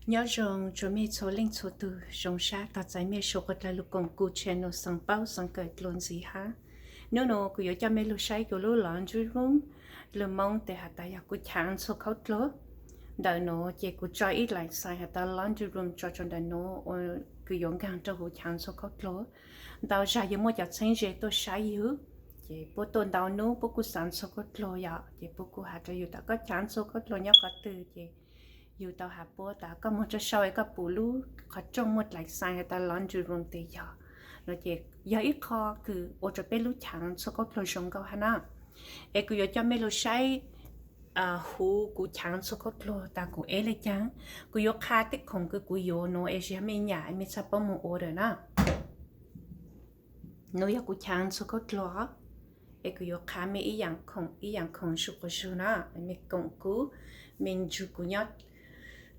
Nyob zoo tsoom mej txhua leej txhua tug, zoo sab tog txais mej sawv dlawg lug koom kuv channel Xeev Paub Xeev Kawm dlua ntxiv hab. Nub nua kuv yuav coj mej lug saib kuv lub laundry room, lug Moob tes has tas yog kuv chaav ntxhua khaub dluag. Ntawm nuav ces kuv tso ib laim xais has tas laundry room tso rua ntawm nuav ua kws yuav nkaag rua huv chaav ntxhua khaub dluag. Ntau zag yuav muaj cov txheeb ze tuaj saib yug, ces puab tuaj ntau nub puab kuj xaav ntxhua khaub dluag yom, ces puab kuj has rua yug tas koj chaav ntxhua khaub dluag nyob qhov twg ces yug tau has puab tas koj moog rua sau es koj pum lub qhov rooj muaj laim xais has tas laundry room tes yog. No ces yog ib qho kws ua rua peb lub chaav ntxhua khaub dluag zoo nkauj hab na. Es kuv yuav coj mej lug saib huv kuv chaav ntxhua khaub dluag tas kuv eb le caag. Kuv yuav qha tej khoom kws kuv yuav nuav es yog mej nyam mej txhaj paub moog order na. Nuav yog kuv chaav ntxhua khaub dluag, es kuv yuav qha mej ib yaam khoom ib yaam khoom zuj quas zug na. Mej koom kuv, mej nrug kuv nyob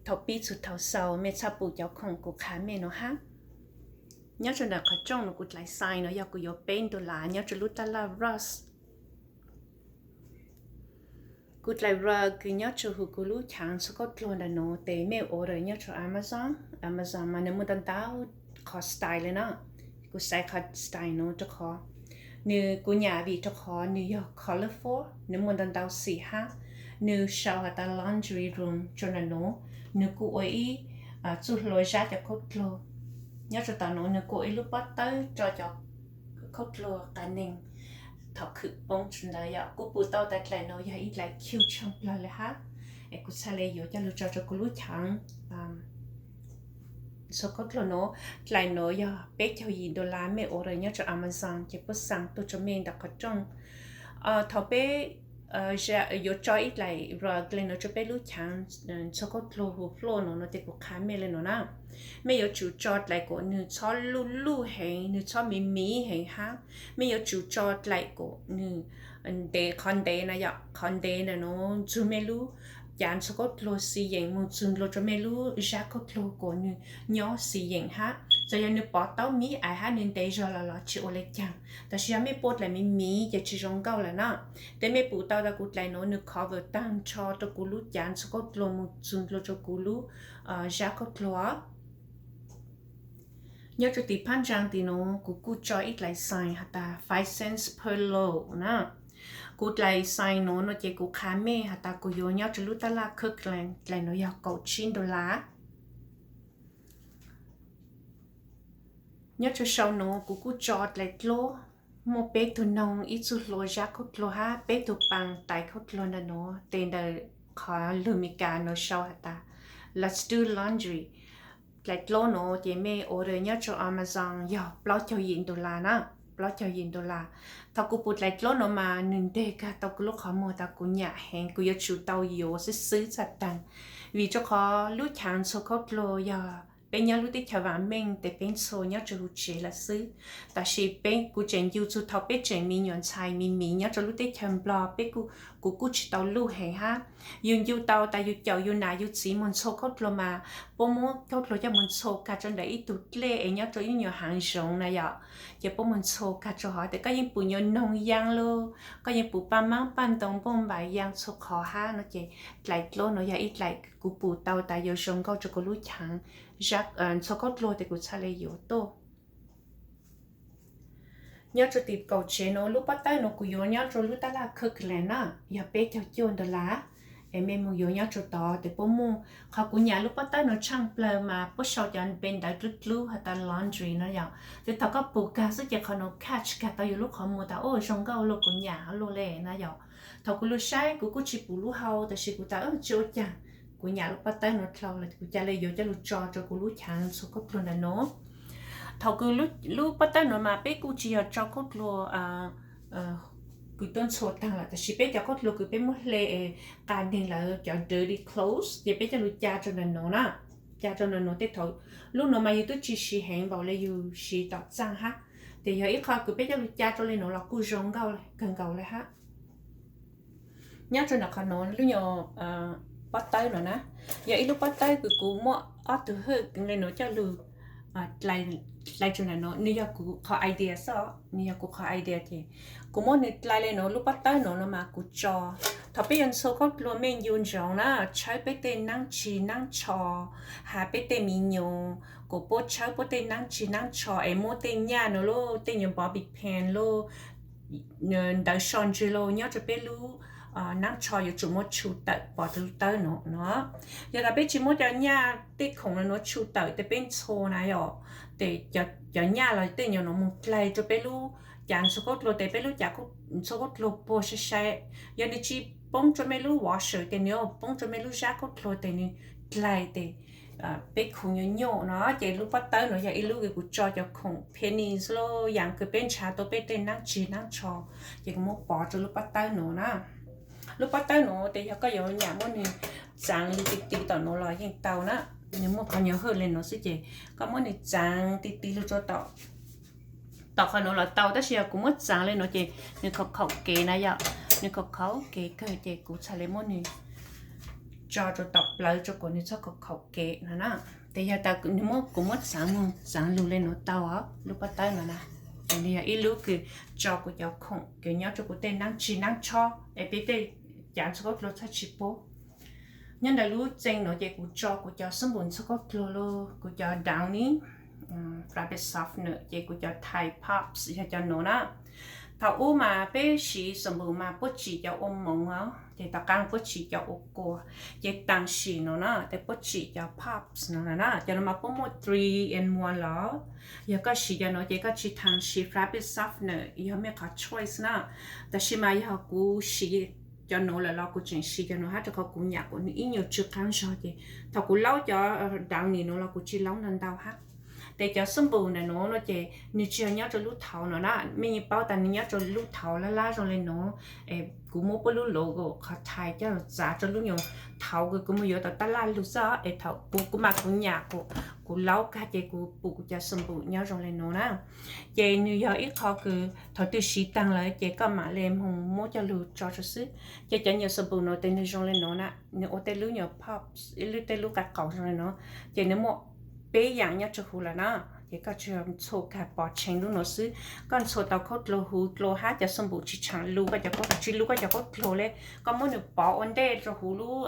thaus pib txug thaus xaus mej txhaj pum cov khoom kuv qha mej nuav hab. Nyob rua ntawm qhov rooj nuav kuv dlaim xais nuav yog kuv yuav peb dollar nyob rua lub taj laj Ross. Kuv dlaim rug kws nyob rua huv kuv lub chaav ntxhua khaub dluag ntawm nuav tes mej order nyob rua Amazon. Amazon mas nwg muaj ntau ntau qhov style le na. Kuv xaiv qhov style nuav rua qhov nwg kuv nyam vim rua qhov nwg yog colorful, nwg muaj ntau ntau xim hab. Nwg sau has tas laundry room rua ntawm nuav, nwg kuj ua ib txuj hlua zab cov khaub dluag. Nyob rua tom nuav nwg kuj ua ib lub pob tawb rua cov khaub dluag qas neeg thaus khwm poob rua ntawd yom. Kuv pum tau tas dlaim nuav yog ib dlaim cute tshaaj plawg le hab, es kuv txhaj le yuav coj lug tso rua kuv lub chaav ntxhua khaub dluag nuav. Dlaim nuav yog peb caug yim dollar, mej order nyob rua Amazon ces puab xa tuaj rua mej ntawm qhov rooj. Thaus peb yuav tso ib dlaim rug le nuav rua peb lub chaav ntxhua khaub dluag huv floor nuav no tes kuv qha mej le nuav na. Mej yuav tsum tso dlaim kuas nwg txhob luj luj heev, nwg txhob miv miv heev hab. Mej yuav tsum tso dlaim kuas nwg ntev, qhov ntev na yom, qhov ntev ntawm nuav txug mej lub cav ntxhua khaub dluag xis yeem moog txug nkaus rua mej lub zab khaub dluag kuas nwg nyob xis yeem hab. Txawm yog nwg pov taub miv ais hab nwg ntev zog los los tsi ua le caag, tab sis yog mej pua dlaim miv miv ces tsi zoo nkauj lawm na. Tes mej pum tau tas kuv dlaim nuav nwg cover taag nrho rua kuv lub cav ntxhua khaub dluag moog txug nkaus rua kuv lub zab khaub dluag. Nyob rua tim phab ntsaa tim nuav kuv kuj tso ib dlaim xais has tas five cents per load na. Kuv dlaim xais nuav no ces kuv qha mej has tas kuv yuav nyob rua lub taj laj Kirkland, dlaim nuav yog kaum tsib dollar. Nyob rua sau nuav kuv kuj tso dlaim dlaub, muaj peb tug noog ib txuj hlua zab khaub dluag hab peb tug paas tais khaub dluag ntawm nuav, tes ntawm qhov lug Meskas nuav sau has tas Let's Do Laundry. Dlaim dlaub nuav ces mej order nyob rua Amazon yog plaub caug yim dollar na, plaub caug yim dollar. Thaus kuv pum dlaim dlaub nuav mas nwg nteg kag tau kuv lub qhov muag tas kuv nyam heev, kuv yuav tsum tau yuav xwb xwb txhaj taag. Vim rua qhov lub chaav ntxhua khaub dluag yog peb nyob lub teb chaws vaam meej tes peb ntxhua nyob rua huv tsev lawm xwb. Tab sis peb, kuv tseem ncu txug thaus peb tseem me nyuam ntxhais miv miv nyob rua lub teb chaws Nplog, peb kuj, kuv kuj tsi tau luj heev hab. Yug ncu tau tas yug caum yug nam yug txiv moog ntxhua khaub dluag mas puab muab khaub dluag coj moog ntxhua kag rua ntawm ib tug dlej es nyob rua ib nyuas haav zoov na yom. Ces puab moog ntxhua kag rua hov tes koj yeej pum nyuas noog yaa lug, koj yeej pum paj maab paj ntoo npauj npaim yaa txhua qhov hab no ces dlaim dlaub nuav yog ib dlaim kuv pum tau tas yuav zoo nkauj rua kuv lub chaav ntxhua khaub dluag tes kuv txhaj le yuav tuaj. Nyob rua tim kaum tsev nuav lub pob tawb nuav kuv yuav nyob rua lub taj laj Kirkland na, yog peb caug cuaj dollar. Es mej moog yuav nyob rua tod tes puab muaj, qhov kuv nyam lub pob tawb nuav tshaaj plawg mas puab sau cov npe ntawv dlub dlub has tas laundry no yom. Tes thaus koj pum kag xwb ces qhov nuav catch kag tau yug lub qhov muag tas o zoo nkauj luaj kuv nyam luaj le na yom. Thaus kuv lug saib kuv kuj tsi pum lub hau tab sis kuv tas tsi ua caag, kuv nyam lub pob tawb nuav dlhau lawm kuv ca le yuav coj lug tso rua kuv lub chaav ntxhua khaub dluag ntawm nuav. Thaus kuv lub pob tawb nuav mas peb kuj tsi yog tso khaub dluag kws tuaj ntxhua taag lawm tab sis peb cov khaub dluag kws peb muab hle es qas neeg lawm cov dirty clothes ces peb coj lug ca rua ntawm nuav na. Ca rua ntawm nuav tej thaus lub nuav mas yug tub tsi siv heev npaum le yug siv tom txaaj hab. Tes yog ib qho kws peb coj lug ca rua le nuav los kuj zoo nkauj kawg nkaus le hab. Nyob rua ntawm qhov nuav lub nyuas pob tawb nuav na, yog ib lub pob tawb kws kuv muab ob tug hwj le nuav coj lug dlaim dlai rau ntawm no, nws yog kuv qhov idea xwb, nws yog kuv qhov idea ces kuv muab nws dlai li no, lub pob tawb no no mas kuv tso. Thaum peb yuav ntxhua khaub dluag mej ncu ntsoov na, tshawb peb tej neeb tshis neeb tsho, has peb tej mi nyuas, kuv puab tshawb puab tej neeb tshis neeb tsho es muab tej nyaj no lauj, tej nyuag bobby pin lauj, ntawv so ntswg lauj, nyob rau peb lub neeb tsho yuav tsum muab tshu tawm pov rau lub tawb no no. Yog tas peb tsis muab cov nyaj tej khoom no no tshu tawm tes peb ntxhua na yom, tes cov nyaj los tej nyuag no mus dlai rau peb lub cav ntxhua khaub dluag tes peb lub cav ntxhua khaub dluag puag sai sai. Yog nws tsis poob rau mej lub washer tes nws poob rau mej lub zab khaub dluag tes nws dlai tes peb khuv nyuaj nyuaj no ces lub pob tawb no yog ib lub kws kuv tso cov khoom penny xwb lauj, yam kws peb ntshav tau peb tej neeb tshis neeb tsho ces kuv muab pov rau lub pob tawb no na. Lub pob tawb no tes yog koj yuav nyam muab nws txaav li ti ti tom no los yeej tau na. Nws muaj qhov nyuag hawj li no xwb ces koj muab nws txaav ti ti lug rau tom qhov no los tau, tab sis yog kuv muab txaav li no ces nws khaum khaum kev na yom, nws khaum khaum kev kawg ces kuv txhad li muab nws tso rau tom plawv rau kom nws txhob khaum khaum kev no na. Tes yog tas kuv muab txaav moog txaav lug li no tau os, lub pob tawb no na. Ces nws yog ib lub kws tso kuv cov khoom kws nyob rau kuv tej neeb tshis neeb tsho es peb tej cav ntxhua khaub dluag txhob tsis puab. Nyob ntawm lub txee no ces kuv tso kuv cov xab npum ntxhua khaub dluag lauj, kuv cov Downy, fabric softener ces kuv cov Tide Pops yog cov no na. Thaum ub mas peb siv xab npum mas puab tsim cov ua moov os, ces tom qaab puab tsim cov ua kua, ces taag sim no na tes puab tsim cov pops no na, cov no mas puab muaj three in one los. Yog koj siv cov no ces koj tsis taag siv fabric softener, yog mej qhov choice na. Tab sis mas yog kuv siv cov no lawm los kuv tseem siv cov no hab rau qhov kuv nyam kuv nws ib nyuag tsw qaab zog ces thaum kuv laub cov Downy no los kuv tsis laub ntau ntau hab. Tes cov xab npum ntawm no no ces nws tsis yog nyob rau lub thauv no na, mej yeej paub tas nws nyob rau lub thauv lab lab zoo li no. Kuv muab puab lub logo qhov Tide coj los txav rau lub nyuag thauv kws kuv muab yuav tom taj laj lug xwb es thaum kuv kuv mas kuv nyam kuv laub kag ces kuv pum kuv cov xab npum nyob zoo li no na. Ces nws yog ib qho kws thaum twg siv taag lawm ces koj mam li moog muab coj lug tso rau xwb. Ces cov nyuag xab npum no tes nws zoo li no na, nws ua tej lub nyuag pops, ib lub tej lub qab qaum zoo li no, ces nws muaj peb yaam nyob rau huv lawm na. Ces koj tsuas ntxhua kag pov tsheej lub no xwb, koj ntxhua tau khaub dluag huv dlua hab cov xab npum tsis tshaam lug koj cov, tsis lug koj cov khaub dluag le. Koj muab nws pov ua ntej rau huv lub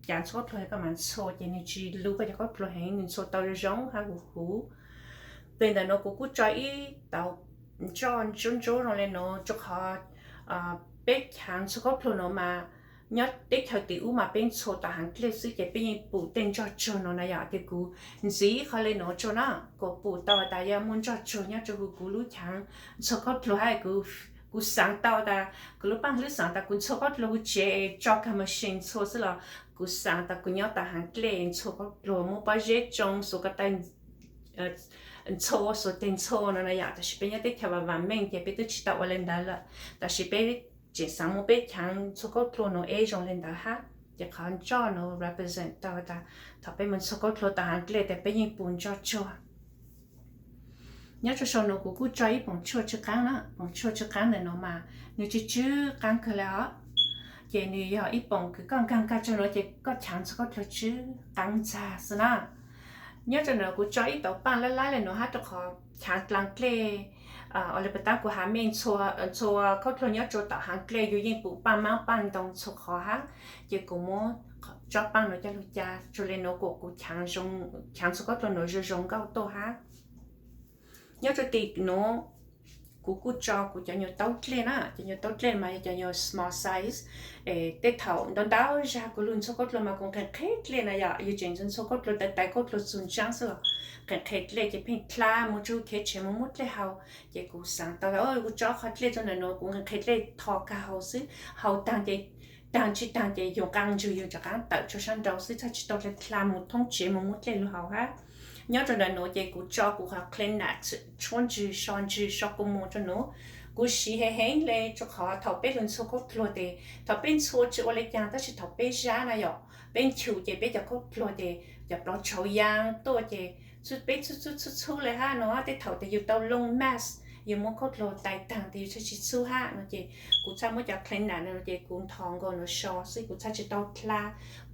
cav ntxhua khaub dluag koj mam ntxhua ces nws tsis lug koj cov khaub dluag heev, nws ntxhua tau zoo zoo hab huv huv. Tes ntawm no kuv kuj tso ib tauv ntsoj ntsuab ntsuab zoo li no rau qhov peb cov ntxhua khaub dluag no mas nyob teb chaws tim ub mas peb ntxhua tom haav dlej xwb ces peb yeej pum tej ntsoj tsuag no na yom. Ces kuv ntxiv qhov li no tso na, kuv pum tau tas yog muaj ntsoj tsuag nyob rau huv kuv lub cov ntxhua khaub dluag hab kuv xaav tau tas kuv lub paaj hlwb xaav tas kuv ntxhua khaub dluag huv tsev tso kag machine ntxhua xwb los kuv xaav tas kuv nyob tom haav dlej ntxhua khaub dluag muab pob zeb tsoo xuas ko taw ntxhua xuas teg ntxhua no na yom. Tab sis peb nyob teb chaws vam vam meej ces peb twb tsis tau ua li ntawd lawm, tab sis peb tseem xaav muab peb cov ntxhua khaub dluag no ua zoo li ntawd hab. Ces qhov ntsoj no represent tau tas thaum peb mus ntxhua khaub dluag tom haav dlej tes peb yeej pum ntsoj tsuag. Nyob rau saum no kuv kuj tso ib poom tshuaj tsw qaab na, poom tshuaj tsw qaab ntawm no mas nws tsw tsw qaab kawg le os. Ces nws yog ib poom kws koj nkaag nkaag rau no ces koj cov ntxhua khaub dluag tsw qaab ntxag xwb na. Nyob rau no kuv tso ib tauv paaj lab lab le no hab rau qhov cov dlaag dlej, ua li puas tab kuv has mej ntxhua khaub dluag nyob rau tom haav dlej yus yeej pum paaj maab paaj ntoo txhua qhov hab. Ces kuv muab tsob paaj no coj lug ca rua le no kuas kuv cov ntxhua khaub dluag no zoo zoo nkauj tuaj hab. Nyob rau tim no kuv kuj tso kuv cov nyuag taub dlej na, cov nyuag taub dlej mas yog cov nyuag small size. Es tej thaum ntau ntau zag kuv lug ntxhua khaub dluag mas kuv nqhes nqhes dlej na yom, yus tseem ntxhua khaub dluag tais tais khaub dluag txug ntsaab xwb los nqhes nqhes dlej ces pheej dlha mus rua kitchen mus muab dlej haus. Ces kuv xaav tau tas kuv tso qhov dlej rua ntawm no kuv nqhes nqhes dlej tho kag haus xwb, haus taag ces taag tsis taag ces yus qaa ntswg yus rov qaab tawm tsua sab nraud xwb, txhaj tsis tau dlha mus thoob tsev mus muab dlej lug haus hab. Nyob rau ntawm no ces kuv tso kuv qhov Kleenex tshuab ntswg so ntswg so kua muag rua no. Kuv siv heev heev le rua qhov thaum peb lug ntxhua khaub dluag tes thaum peb ntxhua tsis ua le caag tab sis thaum peb zab na yom, peb nchum ces peb cov khaub dluag ces cov plov tshauv yaa tuaj ces peb txhub txhub txhub txhub le hab no, tej thaum tes yus tau loo mask yus muab khaub dluag tais taag tes yus txhaj tsis txhub hab no ces kuv txhaj muab cov Kleenex no ces kuv nthos nkaus no so xwb, kuv txhaj tsis tau dlha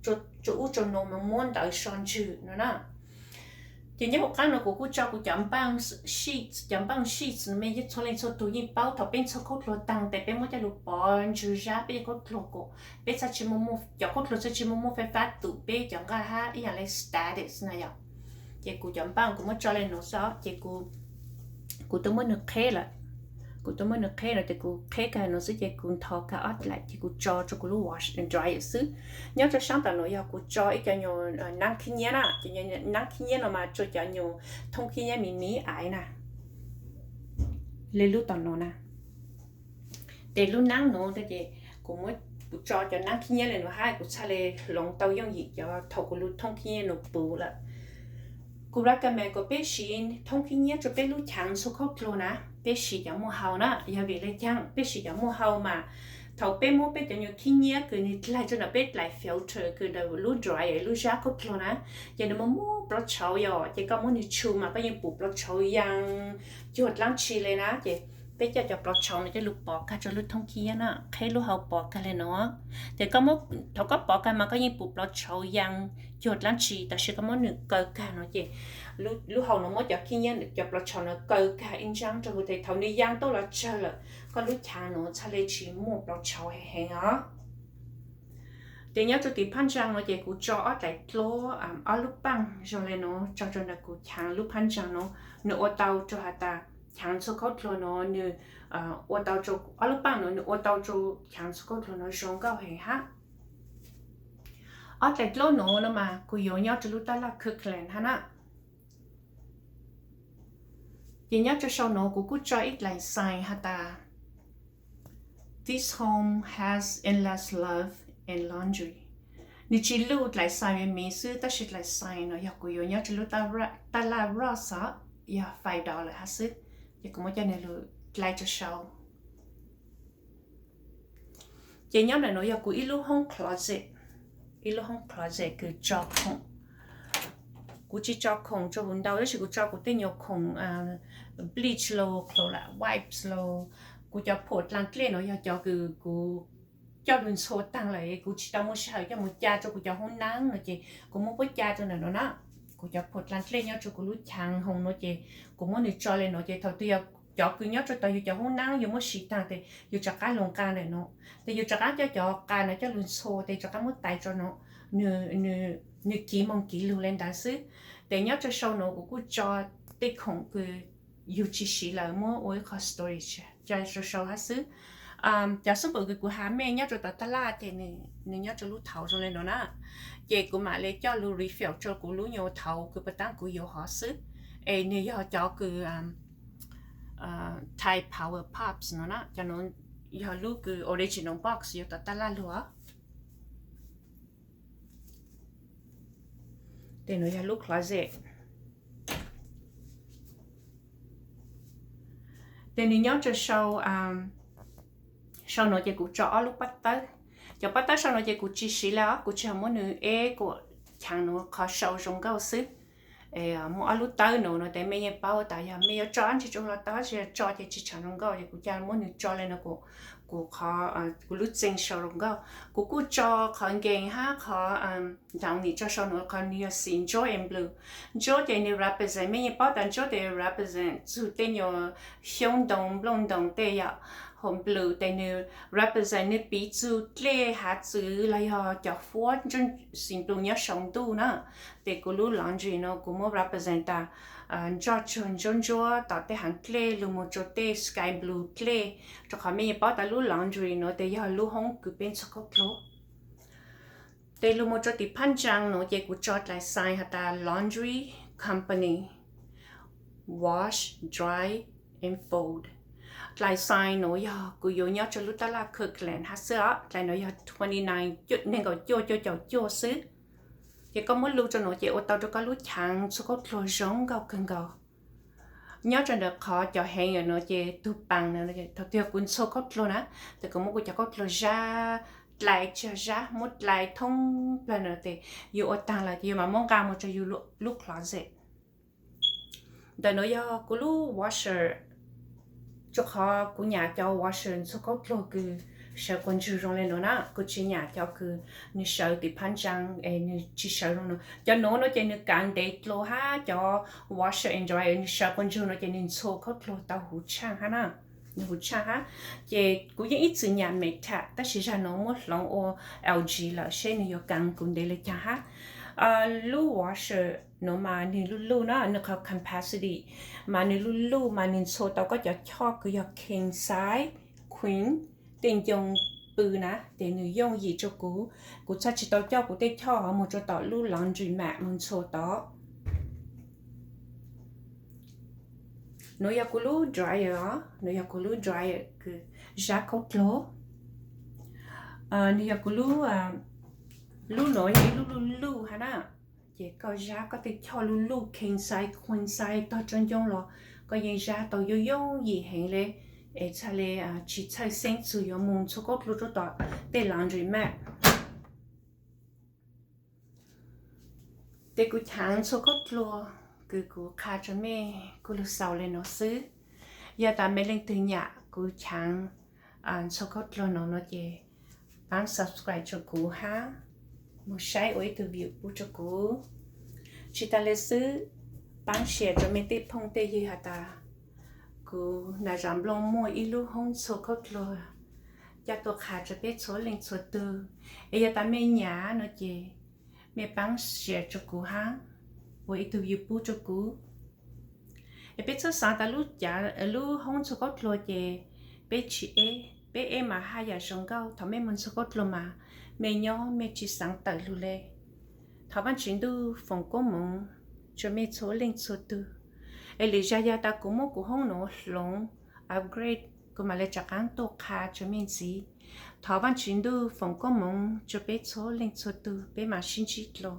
tsua ub tsua no mas muab ntawv so ntswg no na. Ces nyob hauv qab no kuv kuj tso kuv cov npaaj sheets, cov npaaj sheets no mas yeej txhua leej txhua tug yeej paub thaum peb ntxhua khaub dluag taag tes peb muab coj lug pov ntswg zab peb cov khaub dluag kom peb txhaj tsi muaj, cov khaub dluag txhaj tsi muaj muaj fais fab tum peb cov nqaj hab ib yaam le static na yom. Ces kuv cov npaaj kuv muab tso le nuav xwb ces kuv tub muab nwg qheb lawm, kuv tub muab nwg qheb lawm ces kuv qheb kag nuav xwb ces kuv ntho kag ob dlaim ces kuv tso rua kuv lub wash and dryer xwb. Nyob rua saab tom nuav yog kuv tso ib co nyuag naab khib nyiab na, ces naab khib nyiab no mas rua cov nyuag thoob khib nyiab miv miv aiv na, le lub tom nuav na. Ces lub naab nuav ces kuv muab, kuv tso cov naab khib nyiab le nuav hab kuv txhaj le hloov tau yooj yim cov thaum kuv lub thoob khib nyiab nuav puv lawm. Kuv recommend kom peb siv thoob khib nyiab rua peb lub chaav ntxhua khaub dluag na, peb siv cov muaj hau na, yog vim le caag peb siv cov muaj hau mas thaum peb muab peb cov nyuag khib nyiab kws nwg dlaig rua ntawm peb dlaim filter kws ntawm lub dryer lub zab khaub dluag na, ces nwg muaj muaj plov tshauv yom, ces koj muab nwg tshu mas koj yeej pum plov tshauv yaa cuag dlaab tsi le na, ces peb coj cov plov tshauv no coj lug pov kag rua lub thoob khib nyiab na, qheb lub hau pov kag le nuav. Ces koj muab, thaum koj pov kag mas koj yeej pum plov tshauv yaa cuag dlaab tsi, tab sis koj muab nwg kaw kag no ces lub hau no muab cov khib nyiab cov plov tshauv no kaw kag ib ntsaab rua huv tes thaum nwg yaa tuaj los tsawg lawm koj lub chaav nuav txhaj le tsi muaj plov tshauv heev heev os. Ces nyob rua tim phab ntsaa no ces kuv tso ob dlaim dluab, ob lub paaj zoo le nuav tso rua ntawm kuv chaav lub phab ntsaa no, nwg ua tau rua has tas chaav ntxhua khaub dluag no nwg ua tau rua, ob lub paaj no nwg ua tau rua chaav ntxhua khaub dluag no zoo nkauj heev hab. Ob dlaim dluab nuav no mas kuv yuav nyob rua lub taj laj Kirkland hab na. Ces nyob rua sau nuav kuv kuj tso ib dlaim sign has tas This home has endless love and laundry. Nwg tsi luj dlaim sign me me xwb, tab sis dlaim sign no yog kuv yuav nyob rua lub taj laj Ross os, yog five dollar hab xwb. Ces kuv muab coj nwg lug dlai rua sau. Ces nyob ntawm nuav yog kuv ib lub hoob closet, ib lub hoob closet kws tso khoom. Kuv tsi tso khoom rua huv ntau, tab sis kuv tso kuv tej nyuag khoom bleach los, Clorox wipes los, kuv cov phuam dlaa dlej no yog cov kws kuv coj lug ntxhua taag lawm, kuv tsi tau muaj sij hawm coj mus ca rua kuv cov hoob naab no ces kuv muab puab ca rua ntawm nuav na. Kuv cov phuam dlaa dlej nyob rua kuv lub chaav hoo no ces kuv muab nwg tso le nuav ces thaum twg yog cov kws nyob rua tom yug cov hoob naab yug muab siv taag tes yug rov qaab lug nqaa ntawm nuav, tes yug rov qaab coj cov qa no coj lug ntxhua tes rov qaab muab tais rua nuav, nwg kiv moog kiv lug le ntawd xwb. Tes nyob rua sau nuav kuv kuj tso tej khoom kws yug tsi siv lawm muab ua ib qho storage rua sau hab xwb. Cov xub npum kws kuv has mej nyob rua tom taj laj ces nwg nyob rua lub thauv zoo le nuav na. Ces kuv mam le coj lug refill rua kuv lub nyuag thauv kws puag ta kuv yuav hov xwb. Es nwg yog cov kws Tide Power Pops no na, cov nuav yog lub kws original box yuav tom taj laj lug. Tes nuav yog lub closet. Tes nwg nyob rua sau, sau nuav ces kuv tso ob lub pab tawb. Cov pab tawb sau nuav ces kuv tsi siv le os, kuv tsi muab nwg eb kuas chaav nuav qhov sau zoo nkauj xwb. Muaj ob lub tawb nuav no tes mej yeej paub tas yog mej yuav tso dlaab tsi rua los tau, tab sis tso ces tsi tshua zoo nkauj ces kuv ca muab nwg tso le nuav kuas kuv qhov, kuv lub txee sau zoo nkauj. Kuv kuj tso qhov nkees hab qhov ntawv nim tso sau nuav, qhov nwg yog xim ntsuab es blue. Ntsuab ces nwg represent, mej yeej paub tas ntsuab tes represent txug tej nyuag xyoob ntoo nplooj ntoo tej yom. Hos blue tes nwg represent nwg piv txug dlej hav txwv los yog cov huab xim blue nyob saum ntuj na. Tes kuv lub laundry no kuv muab represent tas ntsoj tsuag ntsuab ntsuab tom tej haav dlej lug moog rua tej sky blue dlej, rua qhov mej yeej paub tas lub laundry no tes yog lub hoob kws peb ntxhua khaub dluag. Tes lug moog rua tim phab ntsaa nuav ces kuv tso dlaim sign has tas laundry company, wash, dry and fold. Dlaim sign nuav yog kuv yuav nyob rua lub taj laj Kirkland hab xwb os. Dlaim nuav yog twenty nine, neeg nkaum cuaj, cuaj caum cuaj xwb. Ces koj muab lug rua nuav ces ua tau rua koj lub chaav ntxhua khaub dluag zoo nkauj kawg nkaus. Nyob rua ntawm qhov cov heev nuav ces tug paas nuav, thaum twg yog kuv ntxhua khaub dluag na, tes kuv muab kuv cov khaub dluag zab, dlai tsuag zab, muab dlai thoob plawg nuav tes yug ua taag lawm ces yug mam muab nqa moog rua yug lub closet. Ntawm nuav yog kuv lub washer, rua qhov kuv nyam cov washer ntxhua khaub dluag kws sawv quas ntswg zoo le nuav na. Kuv tsis nyam cov kws nws sawv tim phab ntsaa es nws tsis sawv zoo no. Cov nuav no ces nws kaav ntev dlua hab cov washer and dryer nws sawv quas ntswg no ces nws ntxhua khaub dluag tau huv tshaaj hab na. Nws huv tshaaj hab. Ces kuv yeej ib txwm nyam Maytag tab sis zag nuav muab hloov ua L G lawm seb nws yuav kaav kuv ntev le caag hab. Lub washer nuav mas nws luj luj na, nws qhov capacity mas nws luj luj mas nws ntxhua tau koj cov choj kws yog king size, queen, tej ncoo pw na, ces nws yooj yim rua kuv. Kuv txhaj tsis tau coj kuv tej choj hov moog rua tom lub laundry mat moog ntxhua tod. Nuav yog kuv lub dryer os, nuav yog kuv lub dryer kws zab khaub dluag. Nws yog kuv lub, lub nuav yog ib lub luj luj hab na. Ces koj zab koj tej choj luj luj king size, queen size tog rua ncoo los koj yeej zab tau yooj yooj yim heev le, es txhaj le tsis txhawj xeeb txug yuav moog ntxhua khaub dluag rua tom tej laundry mat. Ces kuv chaav ntxhua khaub dluag kws kuv qha rua mej kuj lug xaus le nuav xwb. Yog tas mej leej twg nyam kuv chaav ntxhua khaub dluag nuav no ces paab subscribe rua kuv hab moog saib ua ib tug view pub rua kuv. Tsis tas le xwb, paab share rua mej tej phooj tej ywg has tas kuv nram Zam Nplooj muaj ib lub hoob ntxhua khaub dluag coj tuaj qha rua peb txhua leej txhua tug. Es yog tas mej nyam no ces mej paab share rua kuv hab ua ib tug view pub rua kuv. Es peb txhua xaav tas lub hoob ntxhua khaub dluag ces peb tsis eb, peb eb mas haj yam zoo nkauj. Thaum mej moog ntxhua khaub dluag mas mej nyob mej tsis xaav tawm lug le. Thov Vaajtswv Ntuj foom koob moov rua mej txhua leej txhua tug. Es lwm zag yog tas kuv muab kuv hoob nuav hloov upgrade kuv mam le rov qaab tuaj qha rua mej ntxiv. Thov Vaajtswv Ntuj foom koob moov rua peb txhua leej txhua tug, peb mam sib ntsib dlua.